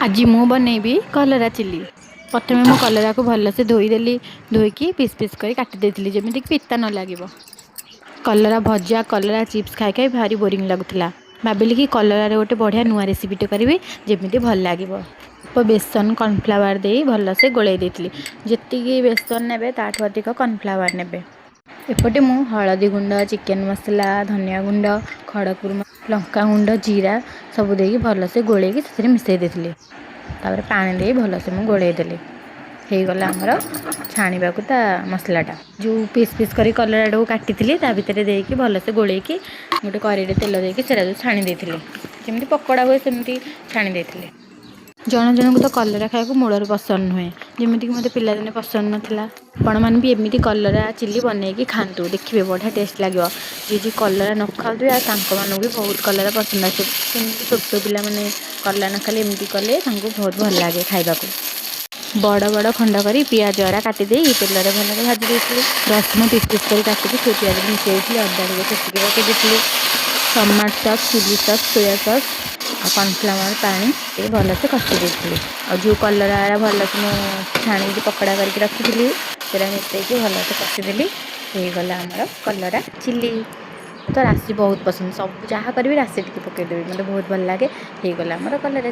ଆଜି ମୁଁ ବନେଇବି କଲରା ଚିଲି। ପ୍ରଥମେ ମୁଁ କଲରାକୁ ଭଲସେ ଧୋଇଦେଲି। ଧୋଇକି ପିସ୍ ପିସ୍ କରି କାଟି ଦେଇଥିଲି, ଯେମିତିକି ପିତା ନ ଲାଗିବ। କଲରା ଭଜା, କଲରା ଚିପ୍ସ ଖାଇ ଖାଇ ଭାରି ବୋରିଂ ଲାଗୁଥିଲା। ଭାବିଲି କି କଲରାରେ ଗୋଟେ ବଢ଼ିଆ ନୂଆ ରେସିପିଟେ କରିବି, ଯେମିତି ଭଲ ଲାଗିବ। ଅଳ୍ପ ବେସନ, କର୍ଣ୍ଣଫ୍ଲାୱାର ଦେଇ ଭଲସେ ଗୋଳେଇ ଦେଇଥିଲି। ଯେତିକି ବେସନ ନେବେ, ତାଠୁ ଅଧିକ କର୍ଣ୍ଣଫ୍ଲାୱାର ନେବେ। ଏପଟେ ମୁଁ ହଳଦୀ ଗୁଣ୍ଡ, ଚିକେନ ମସଲା, ଧନିଆ ଗୁଣ୍ଡ, ଖଡ଼ଗପୁର ଲଙ୍କା ଗୁଣ୍ଡ, ଜିରା ସବୁ ଦେଇକି ଭଲସେ ଗୋଳେଇକି ସେଥିରେ ମିଶାଇ ଦେଇଥିଲି। ତାପରେ ପାଣି ଦେଇ ଭଲସେ ମୁଁ ଗୋଳେଇ ଦେଲି। ହେଇଗଲା ଆମର ଛାଣିବାକୁ ତା ମସଲାଟା। ଯେଉଁ ପିସ୍ ପିସ୍ କରି କଲରାଟାକୁ କାଟିଥିଲି, ତା ଭିତରେ ଦେଇକି ଭଲସେ ଗୋଳେଇକି ଗୋଟେ କରେଇରେ ତେଲ ଦେଇକି ସେଟା ଯେଉଁ ଛାଣି ଦେଇଥିଲି, ଯେମିତି ପକୋଡ଼ା ହୁଏ ସେମିତି ଛାଣି ଦେଇଥିଲି। ଜଣ ଜଣଙ୍କୁ ତ କଲରା ଖାଇବାକୁ ମୂଳରୁ ପସନ୍ଦ ନୁହେଁ, ଯେମିତିକି ମୋତେ ପିଲାଦିନେ ପସନ୍ଦ ନଥିଲା। ଆପଣମାନେ ବି ଏମିତି କଲରା ଚିଲି ବନେଇକି ଖାଆନ୍ତୁ, ଦେଖିବେ ବଢ଼ିଆ ଟେଷ୍ଟ ଲାଗିବ। ଯିଏ ଯିଏ କଲରା ନ ଖାଉଥିବେ, ଆଉ ତାଙ୍କମାନଙ୍କୁ ବି ବହୁତ କଲରା ପସନ୍ଦ ଆସିବ। ସେମିତି ଛୋଟ ପିଲାମାନେ କଲରା ନ ଖାଇଲେ, ଏମିତି କଲେ ତାଙ୍କୁ ବହୁତ ଭଲ ଲାଗେ ଖାଇବାକୁ। ବଡ଼ ବଡ଼ ଖଣ୍ଡ କରି ପିଆଜ ଅରା କାଟି ଦେଇ ତେଲରେ ଭଲରେ ଭାଜି ଦେଇଥିଲି। ରସୁଣ ପିସ୍ ପିସ୍ କରି କାଟିକି ସେ ପିଆଜରେ ମିଶାଇ ଦେଇଥିଲି। ଅଦା ଟିକେ ଛେଚିକି ପକାଇ ଦେଇଥିଲି। Tomato sauce, chilli sauce, soya sauce ଆଉ କର୍ଣ୍ଣଫ୍ଲାୱାର ପାଣି ଟିକେ ଭଲସେ କଷି ଦେଇଥିଲି। ଆଉ ଯେଉଁ କଲରା ଭଲସେ ମୁଁ ଛାଣିକି ପକୋଡ଼ା କରିକି ରଖିଥିଲି, ସେଟା ମିଶାଇକି ଭଲସେ କଷିଦେଲି। ହେଇଗଲା ଆମର କଲରା ଚିଲି। ତ ରାଶି ବହୁତ ପସନ୍ଦ। ସବୁ ଯାହା କରିବି, ରାଶି ଟିକେ ପକାଇଦେବି। ମୋତେ ବହୁତ ଭଲ ଲାଗେ। ହେଇଗଲା ଆମର କଲରା।